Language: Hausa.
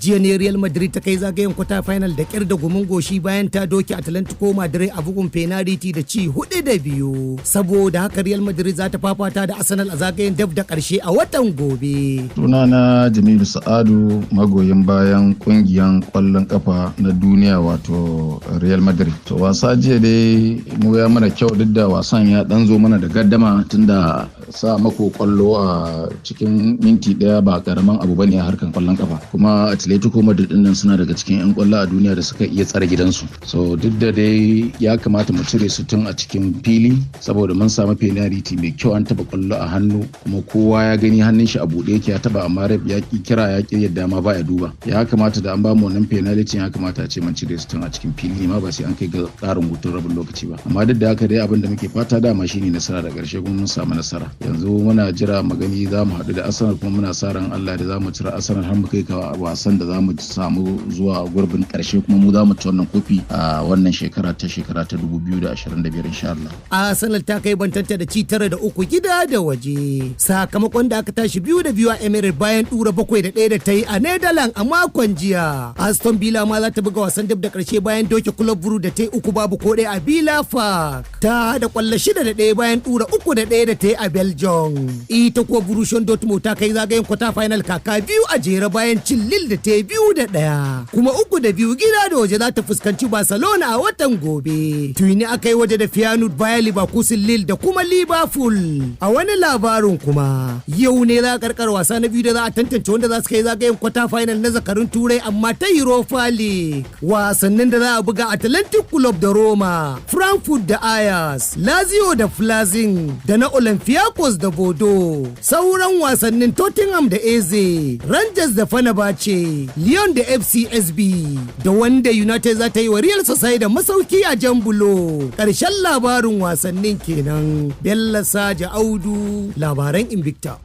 Jiya ne Real Madrid ta kai zagayen quarter final da kyar da gumin goshi bayan ta doke Atlantico Madrid a bugun penalty da ci 4-2. Saboda haka Real Madrid za ta fafata da Arsenal a zagayen dab da karshe a watan gobe. Sunana Jamilu Sa'adu, magoyin bayan kungiyan kwallon kafa na duniya, wato Real Madrid. To, wasa jiya dai mu ya mana kyau, duk da wasan ya dan zo mana da gaddama, tunda sa mako kwallo a cikin minti 1 ba karaman abu bane a harkan kwallon kafa. Kuma Atletico Madrid din nan suna daga cikin 'yan kwallo a duniya da suka iya tsare gidansu. So duk da dai ya kamata mu cire su tun a cikin fili, saboda mun samu penalty mai kyau, an taba kwallo a hannu, kuma kowa ya gani hannun shi a buɗe yake ya taba, amma ref ya ki kira, ya ki yadda ma ba ya duba. Ya kamata da an ba mu wannan penalty, ya kamata a ce mun cire su tun a cikin fili ma, ba sai an kai ga ƙarin hutun rabin lokaci ba. Amma duk da haka dai, abin da muke fata dama shine nasara. Da ƙarshe kuma mun samu nasara. Yanzu muna jira mu gani za mu haɗu da Arsenal, kuma muna sa ran Allah da za mu cire Arsenal har mu kai ga wasan da za mu samu zuwa gurbin ƙarshe, kuma mu za mu ci wannan kofi a wannan shekara ta 2025, insha Allah. Arsenal ta kai bantanta da ci 9-3 gida da waje. Sakamakon da aka tashi 2-2 a Emirates bayan ɗura 7-1 da ta yi a Netherlands a makon jiya. Aston Villa ma za ta buga wasan dab da ƙarshe bayan doke Club Brugge da ta yi 3 babu ko 1 a Villa Park. Ta haɗa kwallo 6-1 bayan ɗura 3-1 da ta yi a Belgium. Ita kuwa Borussia Dortmund ta kai zagayen quarter final kaka biyu a jere bayan cin Lille da ta yi 2-1. Kuma 3-2 gida da waje za ta fuskanci Barcelona a watan gobe. Tuni aka yi waje da Feyenoord, Bayer Leverkusen, Lille da kuma Liverpool. A wani labarin kuma, yau ne za a karkar wasa na biyu da za a tantance wanda za su kai zagayen quarter final na zakarun Turai, amma ta Europa League. Wasannin da za a buga: Athletic Club da Roma, Frankfurt da Ajax, Lazio da Flazing, da na Olympiacos da Bordeaux. Sauran wasannin: Tottenham da AZ, Rangers da Fenerbahce, Lyon da FCSB, da wanda United za ta yi wa Real Sociedad masauki a Jambulo. Ƙarshen labarin wasannin kenan. Bello Saja Audu, labaran Invicta.